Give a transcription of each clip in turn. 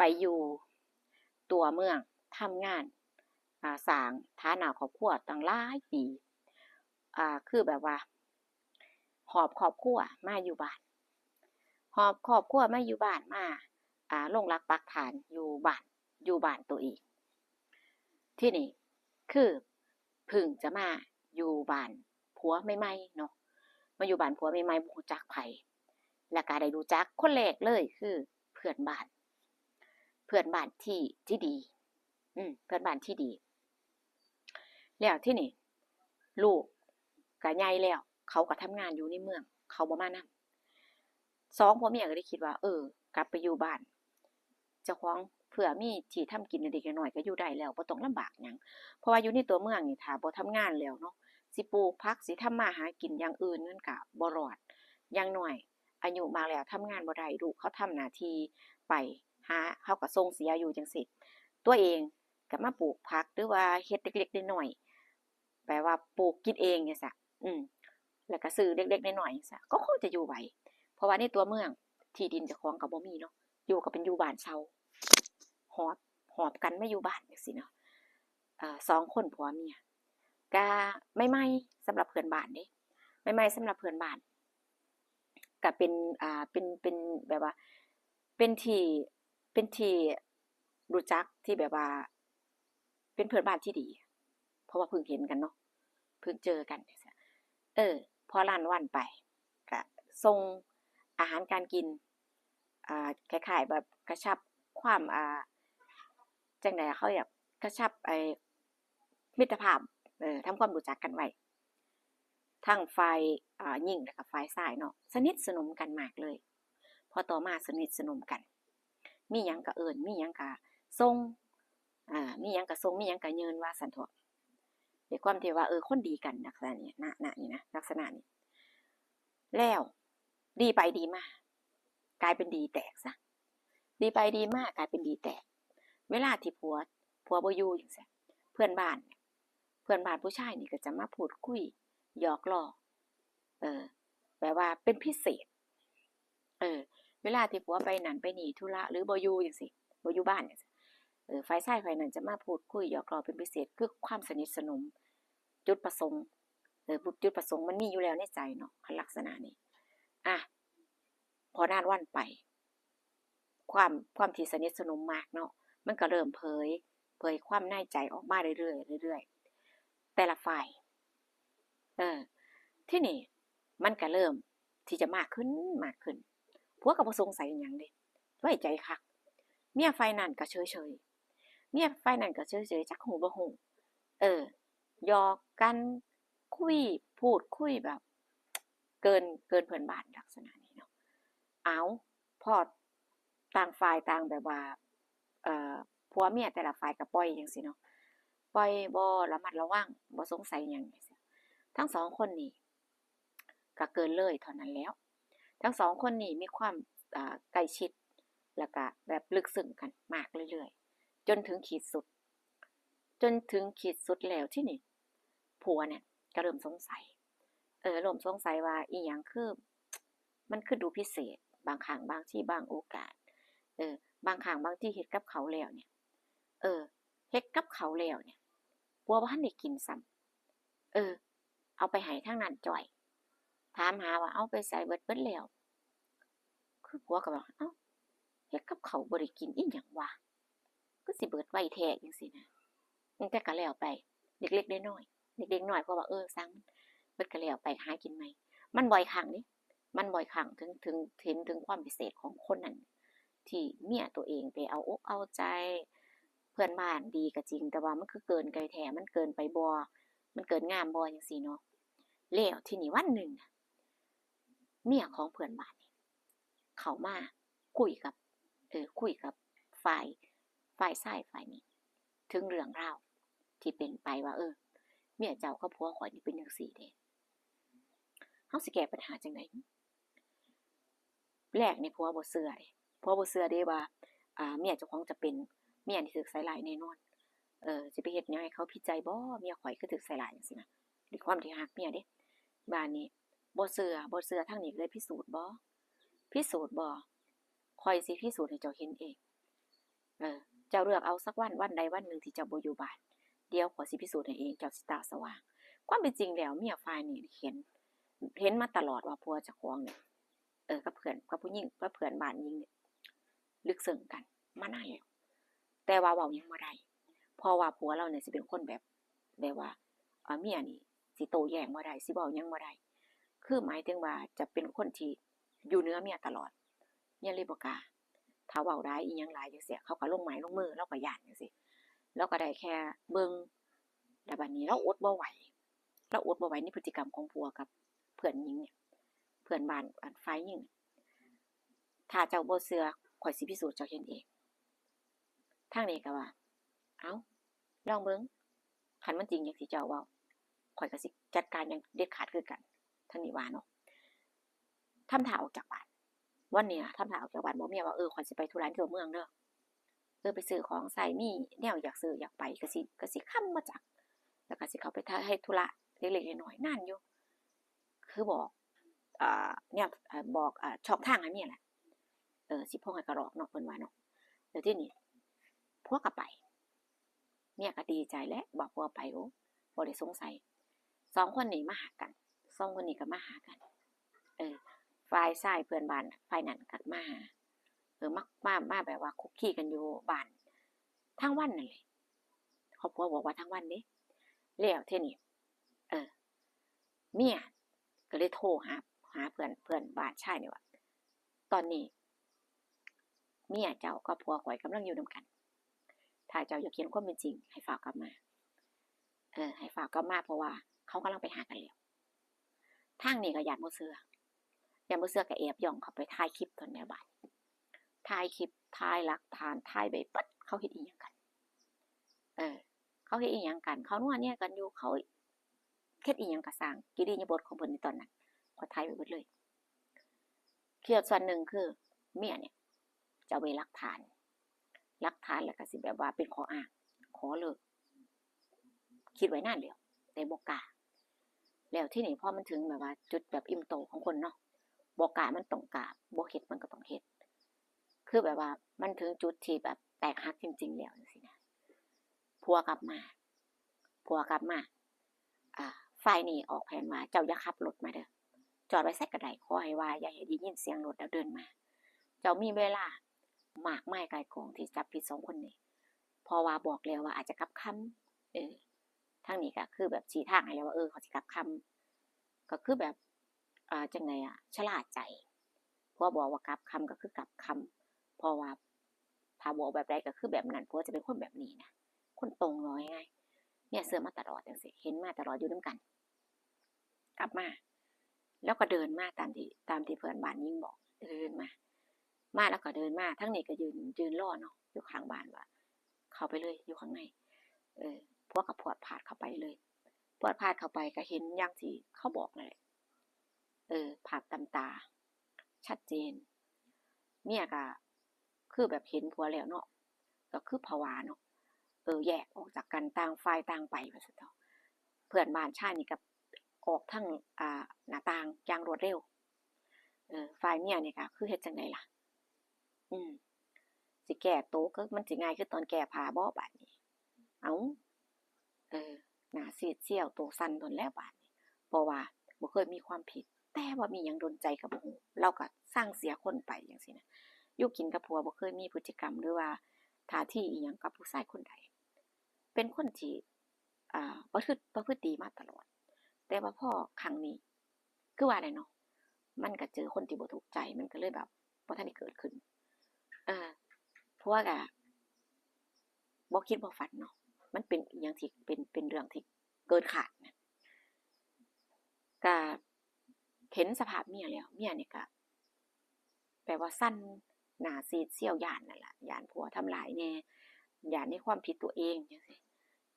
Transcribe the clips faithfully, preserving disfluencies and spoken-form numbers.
ไปอยู่ตัวเมืองทำงาน อ่า สร้างฐานะครอบครัวตั้งหลายปี อ่า คือแบบว่า หอบครอบครัวมาอยู่บ้าน หอบครอบครัวมาอยู่บ้าน มา อ่า ลงหลักปักฐานอยู่บ้าน อยู่บ้านตัวเอง ทีนี้คือเพิ่งจะมาอยู่บ้านผัวใหม่ๆเนาะ มาอยู่บ้านผัวใหม่ๆ บ่รู้จักไผ แล้วก็ได้รู้จักคนแรกเลยคือเพื่อนบ้าน เพื่อนบ้านที่ ที่ดี อืม เพื่อนบ้านที่ดี แล้วทีนี้ลูกก็ใหญ่แล้ว เขาก็ทำงานอยู่ในเมือง เขาบ่มานำ สองผัวเมียก็เลยคิดว่า เออ กลับไปอยู่บ้านเจ้าของ เพื่อมีที่ทำกินเล็กๆน้อยๆ ก็อยู่ได้แล้ว บ่ต้องลำบากหยัง เพราะว่าอยู่ในตัวเมืองนี่ ถ้าบ่ทำงานแล้วเนาะ สิปลูกผัก สิทำมาหากินอย่างอื่น มันก็บ่รอด อย่างน้อยอายุมากแล้วทำงานบ่ได้ ลูกเขาทำหน้าที่ไป หา เขาก็ส่งเสียอยู่จั่งซี้ ตัวเองก็มาปลูกผัก หรือว่าเฮ็ดเล็กๆน้อยๆ แปลว่าปลูกกินเองจั่งซี้ อืม แล้วก็ซื้อเล็กๆน้อยๆจั่งซี้ ก็คงจะอยู่ไหว เพราะว่าในตัวเมืองที่ดินเจ้าของก็บ่มีเนาะ อยู่ก็เป็นอยู่บ้านเช่า หอบ หอบกันมาอยู่บ้านจั่งซี้เนาะ เอ่อ สองคนผัวเมีย ก็ใหม่ๆสำหรับเพื่อนบ้านเด้ ใหม่ๆสำหรับเพื่อนบ้าน ก็เป็น อ่า เป็น เป็นแบบว่า เป็นที่ เป็นที่รู้จักที่แบบว่า เป็นเพื่อนบ้านที่ดี เพราะว่าเพิ่งเห็นกันเนาะ เพิ่งเจอกัน เออ พอหลายวันไป ก็ส่งอาหารการกิน อ่า คล้ายๆแบบกระชับความ อ่า จั่งใด เขาอยากกระชับไอ้มิตรภาพ เออ ทำความรู้จักกันไว้ ทั้งฝ่าย อ่า หญิงแล้วก็ฝ่ายชายเนาะ สนิทสนมกันมากเลย พอต่อมาสนิทสนมกัน มีหยังก็เอิ้น มีหยังก็ส่ง อ่า มีหยังก็ส่ง มีหยังก็ยื่น ว่าซั้นเถาะ ด้วยความที่ว่า เออ คนดีกัน ลักษณะนี้นะ นะ นี่นะ ลักษณะนี้ แล้วดีไปดีมา กลายเป็นดีแตกซะ ดีไปดีมากลายเป็นดีแตก เวลาที่ผัว ผัวบ่อยู่จั่งซี้ เพื่อนบ้าน เพื่อนบ้านผู้ชายนี่ก็จะมาพูดคุยหยอกล้อ เออ แบบว่าเป็นพิเศษ เออ เวลาที่ผัวไปนั่นไปนี่ธุระ หรือบ่อยู่จั่งซี้ บ่อยู่บ้านจั่งซี้ เออ ฝ่ายชายฝ่ายนั้นจะมาพูดคุยหยอกล้อเป็นพิเศษ คือความสนิทสนม จุดประสงค์ เออ จุดประสงค์มันมีอยู่แล้วในใจเนาะ คันลักษณะนี้ อ่ะ พอหลายวันไป ความ ความที่สนิทสนมมากเนาะ มันก็เริ่มเผย เผยความในใจออกมาเรื่อยๆ เรื่อยๆ แต่ละฝ่าย เออ ทีนี้มันก็เริ่มที่จะมากขึ้น มากขึ้น ผัวก็บ่สงสัยอิหยังเด้ ไว้ใจคัก เมียฝ่ายนั้นก็เฉยๆ เมียฝ่ายนั้นก็เฉยๆ จักฮู้บ่ฮู้ เออ หยอกกัน คุย พูดคุยแบบ เกิน เกินเพื่อนบ้านลักษณะนี้เนาะ เอา พอต่างฝ่ายต่างแบบว่า เอ่อ ผัวเมียแต่ละฝ่ายก็ปล่อยจั่งซี้เนาะ ปล่อย บ่ระมัดระวัง บ่สงสัยหยังจั่งซี้ ทั้งสองคนนี่ก็เกินเลยเท่านั้นแล้ว ทั้งสองคนนี่มีความ อ่า ใกล้ชิด แล้วก็แบบลึกซึ้งกันมากเรื่อยๆ จนถึงขีดสุด จนถึงขีดสุดแล้ว ทีนี้ผัวเนี่ยก็เริ่มสงสัย เออ เริ่มสงสัยว่าอีหยังคือ มันคือดูพิเศษ บางครั้งบางทีบางโอกาส เออ บางครั้งบางทีเฮ็ดกับข้าวแล้วเนี่ย เออ เฮ็ดกับข้าวแล้วเนี่ย ผัวบ่ทันได้กินซ้ำ เออ เอาไปให้ทางนั้นจ้อย ถามหาว่า เอาไปไสเบิด เบิดแล้ว คือผัวก็ว่า เอ้า เฮ็ดกับข้าวบ่ได้กินอีหยังวะ คือสิเบิดไวแท้จั่งซี้นะ อืม แต่ก็แล้วไป เล็กๆน้อยๆ เล็กๆน้อยๆ เพราะว่า เออ ซ่างมัน เบิดก็แล้วไป หากินใหม่ มันบ่อยครั้งเด้ มันบ่อยครั้ง ถึง ถึง เห็นถึงความพิเศษของคนนั้น ที่เมียตัวเองไปเอาอกเอาใจ เพื่อนบ้านดีก็จริง แต่ว่ามันคือเกินไปแท้ มันเกินไปบ่ มันเกินงามบ่ จั่งซี้เนาะ แล้วทีนี้วันหนึ่งน่ะ เมียของเพื่อนบ้านนี่เข้ามาคุยกับ เออ คุยกับฝ่าย ฝ่ายชายฝ่ายนี้ ถึงเรื่องราวที่เป็นไปว่า เออ เมียเจ้ากับผัวข้อยนี่เป็นจั่งซี้เด้ เฮาสิแก้ปัญหาจั่งใด แรกนี่ผัวบ่เชื่อเด้ ผัวบ่เชื่อเด้ว่า อ่า เมียเจ้าของจะเป็นเมียที่ถูกใส่ร้ายแน่นอน เออ สิไปเฮ็ดหยังให้เขาผิดใจบ่ เมียข้อยคือถูกใส่ร้ายจั่งซี้นะ ด้วยความที่ฮักเมียเด้ บาดนี้บ่เชื่อ บ่เชื่อ ทางนี้ก็เลยพิสูจน์บ่ พิสูจน์บ่ ข้อยสิพิสูจน์ให้เจ้าเห็นเอง เออ เจ้าเลือกเอาสักวัน วันใดวันหนึ่งที่เจ้าบ่อยู่บ้าน เดี๋ยวข้อยสิพิสูจน์ให้เอง เจ้าสิตาสว่าง ความเป็นจริงแล้วเมียฝ่ายนี้เห็น เห็นมาตลอดว่าผัวเจ้าของเนี่ย เออ กับเพื่อน กับผู้หญิง กับเพื่อนบ้านหญิงเนี่ย ลึกซึ้งกันมานานแล้ว แต่ว่าเว้าหยังบ่ได้ เพราะว่าผัวลาวเนี่ยสิเป็นคนแบบ แบบว่า เอ่อ เมียนี่สิโต้แย้งบ่ได้ สิเว้าหยังบ่ได้ คือหมายถึงว่าจะเป็นคนที่อยู่เหนือเมียตลอด เมียเลยบ่กล้า ถ้าเว้าหลายอิหยังหลายจั่งซี้ เขาก็ลงไม้ลงมือ ลาวก็ย้านจั่งซี้ ลาวก็ได้แค่เบิ่ง แล้วบัดนี้ลาวอดบ่ไหว ลาวอดบ่ไหวในพฤติกรรมของผัวกับเพื่อนหญิงเนี่ย เพื่อนบ้าน อัน ฝ่ายหญิงเนี่ย ถ้าเจ้าบ่เชื่อ ข้อยสิพิสูจน์เจ้าเห็นเอง ทางนี้ก็ว่า เอ้า ลองเบิ่ง คันมันจริงอย่างที่เจ้าเว้า ข้อยก็สิจัดการอย่างเด็ดขาดคือกัน ทางนี้ว่าเนาะ ทำท่าออกจากบ้าน วันนี้นะ ทำท่าออกจากบ้าน บอกเมียว่า เออ ข้อยสิไปธุระในตัวเมืองเด้อ เออ ไปซื้อของใช้ มีแนวอยากซื้ออยากไป ก็สิ ก็สิค่ำมาจัก แล้วก็สิเข้าไปถ่าย เฮ็ดธุระเล็กๆน้อยๆ นานอยู่ คือบอก อ่า แนว เอ่อ บอก อ่า ช่องทางให้เมียแหละ เออ สิพ่อให้กระรอกเนาะ เพิ่นว่าเนาะ แล้วทีนี้ผัวก็ไป เมียก็ดีใจแหละ ว่าผัวไป โอ้ บ่ได้สงสัย สองคนนี้มาหากัน สองคนนี้ก็มาหากัน เออ ฝ่ายชายเพื่อนบ้าน ฝ่ายนั้นก็มาหา เออ มา มา มาแบบว่าคุกคีกันอยู่บ้าน ทั้งวันนั่นแหละ ครอบครัวบอกว่าทั้งวันเด้ แล้วทีนี้ เออ เมียก็เลยโทรหา หาเพื่อน เพื่อนบ้านชายนี่ว่า ตอนนี้ เมียเจ้ากับผัวข้อยกำลังอยู่นำกัน ถ้าเจ้าอยากเห็นความเป็นจริง ให้ฟ้าวกลับมา เออ ให้ฟ้าวกลับมา เพราะว่าเขากำลังไปหากันแล้ว ทางนี้ก็ย้านบ่เชื่อ ย้านบ่เชื่อก็แอบย่องเข้าไปถ่ายคลิปตอนแม่บ้าน ถ่ายคลิป ถ่ายหลักฐาน ถ่ายไว้เบิด เขาเฮ็ดอิหยังกัน เออ เขาเฮ็ดอิหยังกัน เขานัวเนียกันอยู่ เขาเฮ็ดอิหยังก็ซ่าง กิริยาบทของเพิ่นในตอนนั้น ข้อยถ่ายไว้เบิดเลย เครียดส่วนหนึ่งคือเมียเนี่ย จะเอาไว้หลักฐาน หลักฐานแล้วก็สิแบบว่าเป็นข้ออ้าง ขอเลิก คิดไว้นานแล้ว แต่บ่กล้า แล้วทีนี้พอมันถึงแบบว่าจุดแบบอิ่มโตของคนเนาะ บ่กล้ามันต้องกล้า บ่เฮ็ดมันก็ต้องเฮ็ด คือแบบว่ามันถึงจุดที่แบบแตกหักจริงๆแล้วจั่งซี้นะ ผัวกลับมา ผัวกลับมา อ่า ฝ่ายนี้ออกแผนว่า เจ้าอย่าขับรถมาเด้อ จอดไว้ไสก็ได้ ขอให้ว่าอย่าให้ได้ยินเสียงรถแล้วเดินมา เจ้ามีเวลามากมายก่ายกองที่จับผิดสองคนนี้ เพราะว่าบอกแล้วว่าอาจจะกลับค่ำ เออ ทางนี้ก็คือแบบชี้ทางให้แล้วว่า เออ เขาสิกลับค่ำ ก็คือแบบ อ่า จั่งใดอะ ชะล่าใจ ผัวบอกว่ากลับค่ำก็คือกลับค่ำ เพราะว่าถ้าบอกแบบใดก็คือแบบนั้น ผัวจะเป็นคนแบบนี้นะ คนตรงน้อยไง เมียเชื่อมาตลอดจั่งซี้ เห็นมาตลอดอยู่นำกัน กลับมา แล้วก็เดินมาตามที่ ตามที่เพื่อนบ้านหญิงบอก เดินมา มาแล้วก็เดินมา ทางนี้ก็ยืน ยืนรอเนาะ อยู่ข้างบ้านว่า เข้าไปเลย อยู่ข้างใน เออ ผัวก็พรวดพราดเข้าไปเลย พรวดพราดเข้าไปก็เห็นอย่างที่เขาบอกนั่นแหละ เออ ภาพตามตา ชัดเจน เมียก็คือแบบเห็นผัวแล้วเนาะ ก็คือผวาเนาะ เออ แยกออกจากกัน ต่างฝ่ายต่างไปว่าซั่นเถาะ เพื่อนบ้านชายนี่ก็ออกทาง อ่า หน้าต่างอย่างรวดเร็ว เออ ฝ่ายเมียนี่ก็คือเฮ็ดจั่งใดล่ะ อืม สิแก้โต๋ก็มันสิง่ายคือตอนแก้ผ้าบ่บาดนี้ เอ้า เออ หน้าซีดเซียว โตสั่นโดนแล้วบาดนี้ เพราะว่าบ่เคยมีความผิด แต่ว่ามีหยังดลใจก็บ่ฮู้ ลาวก็ซังเสียคนไปจั่งซี้นะ อยู่กินกับผัวบ่เคยมีพฤติกรรมหรือว่าท่าทีอิหยังกับผู้ชายคนใด เป็นคนที่ อ่า ประพฤติ ประพฤติดีมาตลอด แต่ว่าพอครั้งนี้ คือว่าแหละเนาะ มันก็เจอคนที่บ่ถูกใจ มันก็เลยแบบบ่ทันได้เกิดขึ้น อ่า ผัวก็บ่คิดบ่ฝันเนาะ มันเป็นอิหยังที่เป็น เป็นเรื่องที่เกินคาดนะ ก็เห็นสภาพเมียแล้ว เมียนี่ก็แบบว่าสั่น หน้าซีดเซียว ย้านนั่นล่ะ ย้านผัวทำร้ายแหน่ ย้านในความผิดตัวเองจั่งซี้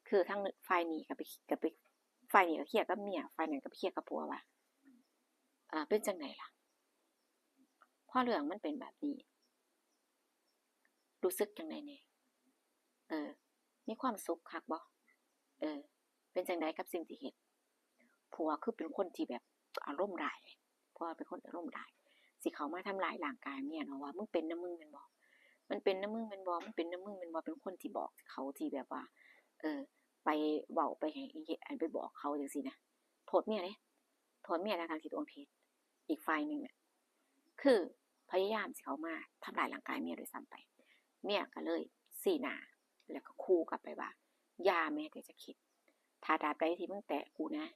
คือทางฝ่ายนี้ก็ไป ก็ไป ฝ่ายนี้ก็เคลียร์กับเมีย ฝ่ายนั้นก็ไปเคลียร์กับผัวว่า อ่า เป็นจั่งใดล่ะ พอเรื่องมันเป็นแบบนี้ รู้สึกจั่งใดแหน่ เออ มีความสุขคักบ่ เออ เป็นจั่งใดกับสิ่งที่เฮ็ด ผัวคือเป็นคนที่แบบอารมณ์ร้าย ผัวเป็นคนอารมณ์ร้าย สิเข้ามาทำร้ายร่างกายเมียเนาะ ว่ามึงเป็นนำมึงแม่นบ่ มันเป็นนำมึงแม่นบ่ มันเป็นนำมึงแม่นบ่ เป็นคนที่บอกเขา ที่แบบว่า เออ ไปเว้า ไปให้ เฮ็ด อัน ไปบอกเขาจั่งซี้นะ โทษเมียเด้ โทษเมียทั้งๆที่ตัวเองผิด อีกฝ่ายหนึ่งน่ะ คือพยายามสิเข้ามาทำร้ายร่างกายเมียด้วยซ้ำไป เมียก็เลยซี้หน้า แล้วก็ขู่กลับไปว่า อย่าแม้แต่จะคิด ถ้าตราบใดที่มึงแตะกูนะ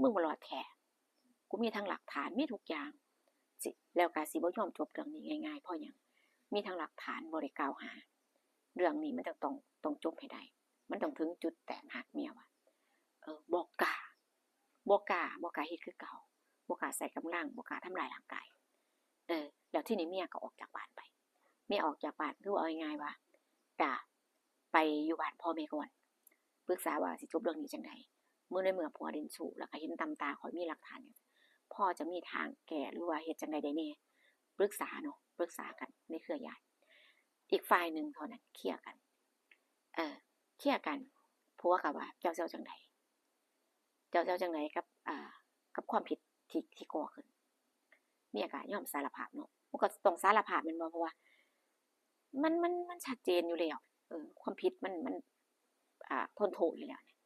มึงบ่รอดแท้ กูมีทั้งหลักฐาน มีทุกอย่าง สิ แล้วก็สิบ่ยอมจบเรื่องนี้ง่ายๆ เพราะหยัง มีทั้งหลักฐาน บ่ได้กล่าวหา เรื่องนี้มันต้อง ต้อง ต้องจบให้ได้ มันต้องถึงจุดแตกหัก เมียว่า เออ บ่กล้า บ่กล้า บ่กล้าเฮ็ดคือเก่า บ่กล้าใช้กำลัง บ่กล้าทำร้ายร่างกาย เออ แล้วทีนี้เมียก็ออกจากบ้านไป เมียออกจากบ้าน คือว่าเอาง่ายๆ ว่า ก็ไปอยู่บ้านพ่อแม่ก่อน ปรึกษาว่าสิจบเรื่องนี้จั่งใด เมื่อ ในเมื่อผัวเล่นชู้ แล้วก็เห็นตำตา ข้อยมีหลักฐานหยัง พอจะมีทางแก้ หรือว่าเฮ็ดจั่งใดได้แหน่ ปรึกษาเนาะ ปรึกษากันในเครือญาติ อีกฝ่ายหนึ่งเท่านั้นเคลียร์กัน เออ เคลียร์กัน ผัวก็ว่า เจ้าสิเอาจั่งใด เจ้าสิเอาจั่งใดกับ อ่า กับความผิดที่ ที่ก่อขึ้น เมียก็ยอมสารภาพเนาะ มันก็ต้องสารภาพแม่นบ่ เพราะว่า มัน มัน มันชัดเจนอยู่แล้ว เออ ความผิดมัน มัน อ่า ทนโทษอยู่แล้วเนี่ย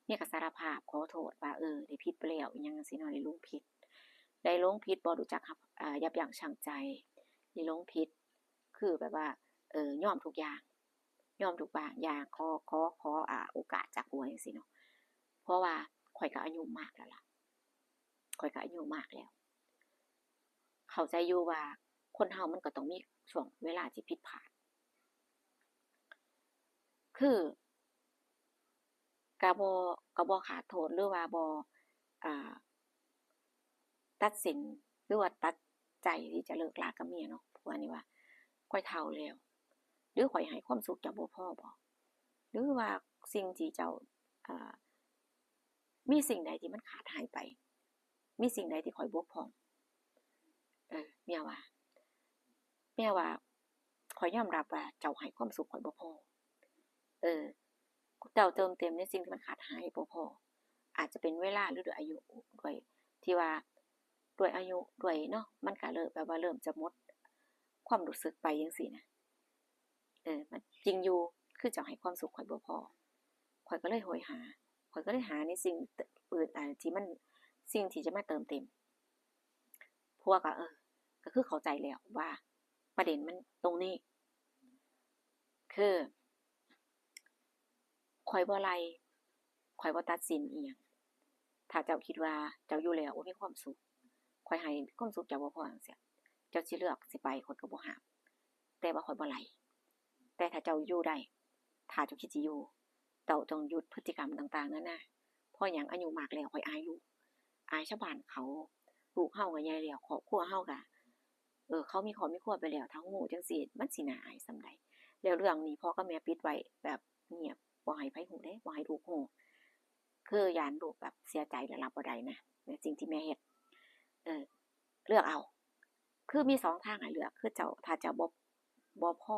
เมียก็สารภาพขอโทษว่า เออ ได้ผิดไปแล้ว อิหยังจั่งซี้เนาะ ได้หลงผิด ได้หลงผิด บ่รู้จักรับ อ่า ยับยั้งชั่งใจ ได้หลงผิด คือแบบว่า เออ ยอมทุกอย่าง ยอมทุกบางอย่าง ขอ ขอ ขอ อ่า โอกาสจากผัวจั่งซี้เนาะ เพราะว่าข้อยก็อายุมากแล้วล่ะ ข้อยก็อายุมากแล้ว เข้าใจอยู่ว่าคนเฮามันก็ต้องมีช่วงเวลาที่ผิดพลาด คือ ก็บ่ ก็บ่ขาดโทษ หรือว่าบ่ อ่า ตัดสิน หรือว่าตัดใจที่จะเลิกลากับเมียเนาะ ผัวนี่ว่า ข้อยเฒ่าแล้ว หรือข้อยให้ความสุขเจ้าบ่พอบ่ หรือว่าสิ่งที่เจ้า อ่า มีสิ่งใดที่มันขาดหายไป มีสิ่งใดที่ข้อยบกพร่อง เออ เมียว่า เมียว่า ข้อยยอมรับว่าเจ้าให้ความสุขข้อยบ่พอ เออ เจ้าเติมเต็มในสิ่งที่มันขาดหายบ่พอ อาจจะเป็นเวลา หรือด้วยอายุ ด้วยที่ว่า ด้วยอายุ ด้วยเนาะ มันก็เริ่มแบบว่าเริ่มจะหมดความรู้สึกไปจั่งซี้นะ เออ มันจริงอยู่ คือเจ้าให้ความสุขข้อยบ่พอ ข้อยก็เลยโหยหา ข้อยก็เลยหาในสิ่งอื่น อ่า ที่มัน สิ่งที่จะมาเติมเต็ม ผัวก็ เออ ก็คือเข้าใจแล้วว่าประเด็นมันตรงนี้ คือ ข้อยบ่ไล่ ข้อยบ่ตัดสินอิหยัง ถ้าเจ้าคิดว่าเจ้าอยู่แล้วบ่มีความสุข ข้อยให้ความสุขเจ้าบ่พอจั่งซี้ เจ้าสิเลือกสิไป ข้อยก็บ่ห้าม แต่ว่าข้อยบ่ไล่ แต่ถ้าเจ้าอยู่ได้ ถ้าเจ้าคิดสิอยู่ เจ้าต้องหยุดพฤติกรรมต่างๆ นานา เพราะหยัง อายุมากแล้ว ข้อยอายลูก อายชาวบ้านเขา ลูกเฮาก็ใหญ่แล้ว ครอบครัวเฮาก็ เออ เขามีครอบมีครัวไปแล้ว ถ้าฮู้จั่งซี้ มันสิน่าอายส่ำใด แล้วเรื่องนี้พ่อกับแม่ปิดไว้แบบเงียบ บ่ให้ไผฮู้เด้ บ่ให้ลูกฮู้ คือย้านลูกแบบเสียใจและรับบ่ได้นะ ในสิ่งที่แม่เฮ็ด เออ เลือกเอา คือมีสองทางให้เลือก คือเจ้า ถ้าเจ้าบ่ บ่พอ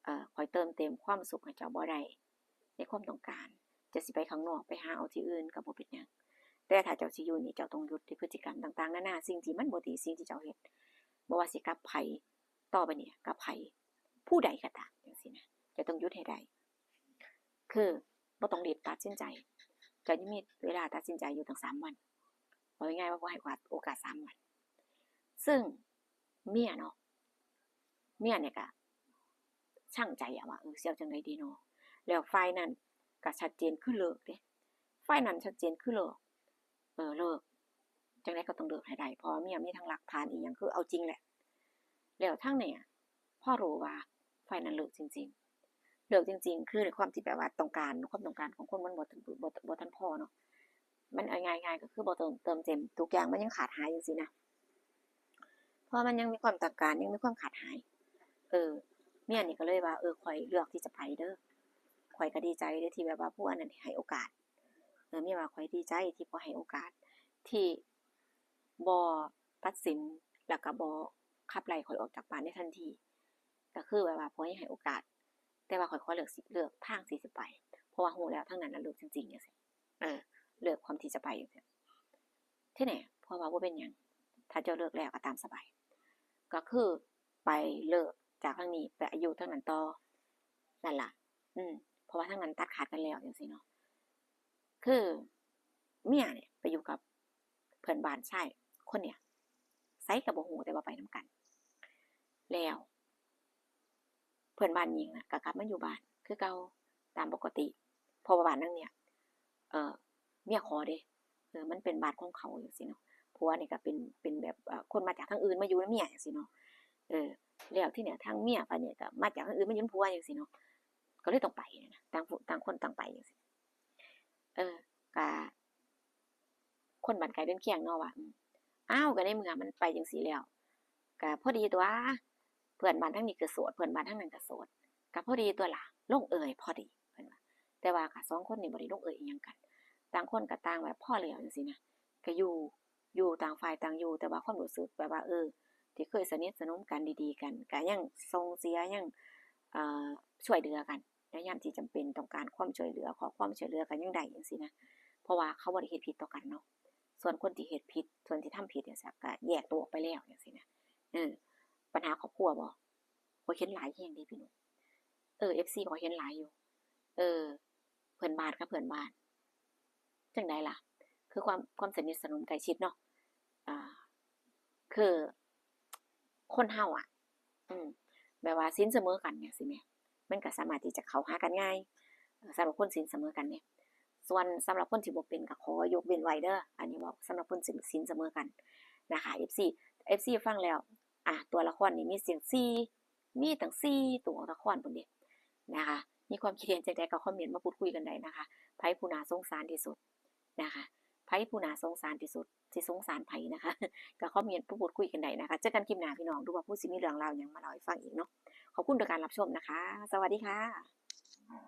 เอ่อ ข้อยเติมเต็มความสุขให้เจ้าบ่ได้ ในความต้องการ เจ้าสิไปข้างนอก ไปหาเอาที่อื่นก็บ่เป็นหยัง แต่ถ้าเจ้าสิอยู่นี่ เจ้าต้องหยุดที่พฤติกรรมต่างๆ นานา สิ่งที่มันบ่ดี สิ่งที่เจ้าเฮ็ด บ่ว่าสิกับไผ ต่อไปนี้ กับไผ ผู้ใดก็ตาม จั่งซี้นะ เจ้าต้องหยุดให้ได้ คือบ่ต้องรีบตัดสินใจ เจ้ายังมีเวลาตัดสินใจอยู่ตั้งสามวัน เอาง่ายๆ ว่าบ่ให้โอกาส โอกาสสามวัน ซึ่งเมียเนาะ เมียเนี่ยก็ชั่งใจอะว่า เออ สิเอาจั่งใดดีเนาะ แล้วฝ่ายนั้นก็ชัดเจนคือเลิกเด้ ฝ่ายนั้นชัดเจนคือเลิก เออ เลิก จั่งใดก็ต้องเลิกให้ได้ เพราะว่าเมียมีทั้งหลักฐานอิหยัง คือเอาจริงแหละ แล้วทางเนี่ย พอรู้ว่าฝ่ายนั้นเลิกจริงๆ เลิกจริงๆ คือในความที่แบบว่าต้องการ ความต้องการของคนมันบ่ บ่ บ่ทันพอเนาะ มันเอาง่ายๆ ก็คือบ่เติม เติมเต็ม ทุกอย่างมันยังขาดหายจั่งซี้นะ เพราะมันยังมีความต้องการ ยังมีความขาดหาย เออ เมียนี่ก็เลยว่า เออ ข้อยเลือกที่จะไปเด้อ ข้อยก็ดีใจเด้อที่แบบว่าผัวนั่นให้โอกาส เออ เมียว่าข้อยดีใจที่ผัวให้โอกาส ที่บ่ตัดสิน แล้วก็บ่ขับไล่ข้อยออกจากบ้านในทันที ก็คือแบบว่าผัวยังให้โอกาส แต่ว่าข้อยขอเลือกสิ เลือกทางที่สิไป เพราะว่ารู้แล้วทางนั้นน่ะเลิกจริงๆ จั่งซี้ เออ เลือกความที่จะไปจั่งซี้ ทีนี้ผัวว่าบ่เป็นหยัง ถ้าเจ้าเลือกแล้วก็ตามสบาย ก็คือไปเลิก จากทางนี้ไปอยู่ทางนั้นต่อ นั่นล่ะ อืม เพราะว่าทางนั้นตัดขาดกันแล้วจั่งซี้เนาะ คือเมียเนี่ยไปอยู่กับเพื่อนบ้านชายคนเนี่ย ไสก็บ่ฮู้ แต่ว่าไปนำกัน แล้ว เพื่อนบ้านหญิงน่ะก็กลับมาอยู่บ้านคือเก่าตามปกติ เพราะว่าบ้านหลังเนี่ย เอ่อ เมียขอเด้ เออ มันเป็นบ้านของเขาจั่งซี้เนาะ ผัวนี่ก็เป็น เป็นแบบ เอ่อ คนมาจากทางอื่นมาอยู่นำเมียจั่งซี้เนาะ เออ แล้วทีเนี้ยทางเมียบัดนี้ก็มาจากทางอื่นมาอยู่นำผัวจั่งซี้เนาะ ก็เลยต้องไปนะ ต่างผู้ ต่างคนต่างไปจั่งซี้ เออ ก็ คนบ้านใกล้เรือนเคียงเนาะว่า อืม อ้าว ก็ในเมื่อมันไปจั่งซี้แล้ว ก็พอดีตั่ว เพื่อนบ้านทางนี้ก็โสด เพื่อนบ้านทางนั้นก็โสด ก็พอดีตั่วล่ะ ลงเอยพอดี เพิ่นว่า แต่ว่าก็สองคนนี่บ่ได้ลงเอยอิหยังกัน ต่างคนก็ต่างแบบพอแล้วจั่งซี้นะ ก็อยู่ อยู่ต่างฝ่ายต่างอยู่ แต่ว่าความรู้สึกแบบว่า เออ ที่เคยสนิทสนมกันดีๆกัน ก็ยังส่งเสีย ยัง เอ่อ ช่วยเหลือกัน ในยามที่จำเป็นต้องการความช่วยเหลือ ขอความช่วยเหลือกันยังได้จั่งซี้นะ เพราะว่าเขาบ่ได้เฮ็ดผิดต่อกันเนาะ ส่วนคนที่เฮ็ดผิด ส่วนที่ทำผิดจั่งซี้ ก็แยกตัวออกไปแล้วจั่งซี้นะ เออ ปัญหาครอบครัวบ่ ข้อยเห็นหลายแฮงเด้พี่น้อง เออ เอฟซี ข้อยเห็นหลายอยู่ เออ เพื่อนบ้านกับเพื่อนบ้าน จั่งใดล่ะ คือความ ความสนิทสนมใกล้ชิดเนาะ อ่า คือ คนเฮาอะ อืม แบบว่าศีลเสมอกันจั่งซี้แหม มันก็สามารถที่จะเข้าหากันง่าย เอ่อ สำหรับคนศีลเสมอกันเนี่ย ส่วนสำหรับคนที่บ่เป็นก็ขอยกเว้นไว้เด้อ อันนี้เว้าสำหรับคนศีล ศีลเสมอกันนะคะ เอฟซี เอฟซี ฟังแล้ว อ่ะ ตัวละครนี่มีเสียงสี่ มีตั้งสี่ตัวละครพู้นเด้นะคะ มีความคิดเห็นจั่งใดก็คอมเมนต์มาพูดคุยกันได้นะคะ ไผผู้น่าสงสารที่สุดนะคะ ไผผู้น่าสงสารที่สุด สิสงสารไผนะคะ ก็คอมเมนต์มาพูดคุยกันได้นะคะ เจอกันคลิปหน้าพี่น้อง ดูว่าผู้สิมีเรื่องราวหยังมาเล่าให้ฟังอีกเนาะ ขอบคุณทุกการรับชมนะคะ สวัสดีค่ะ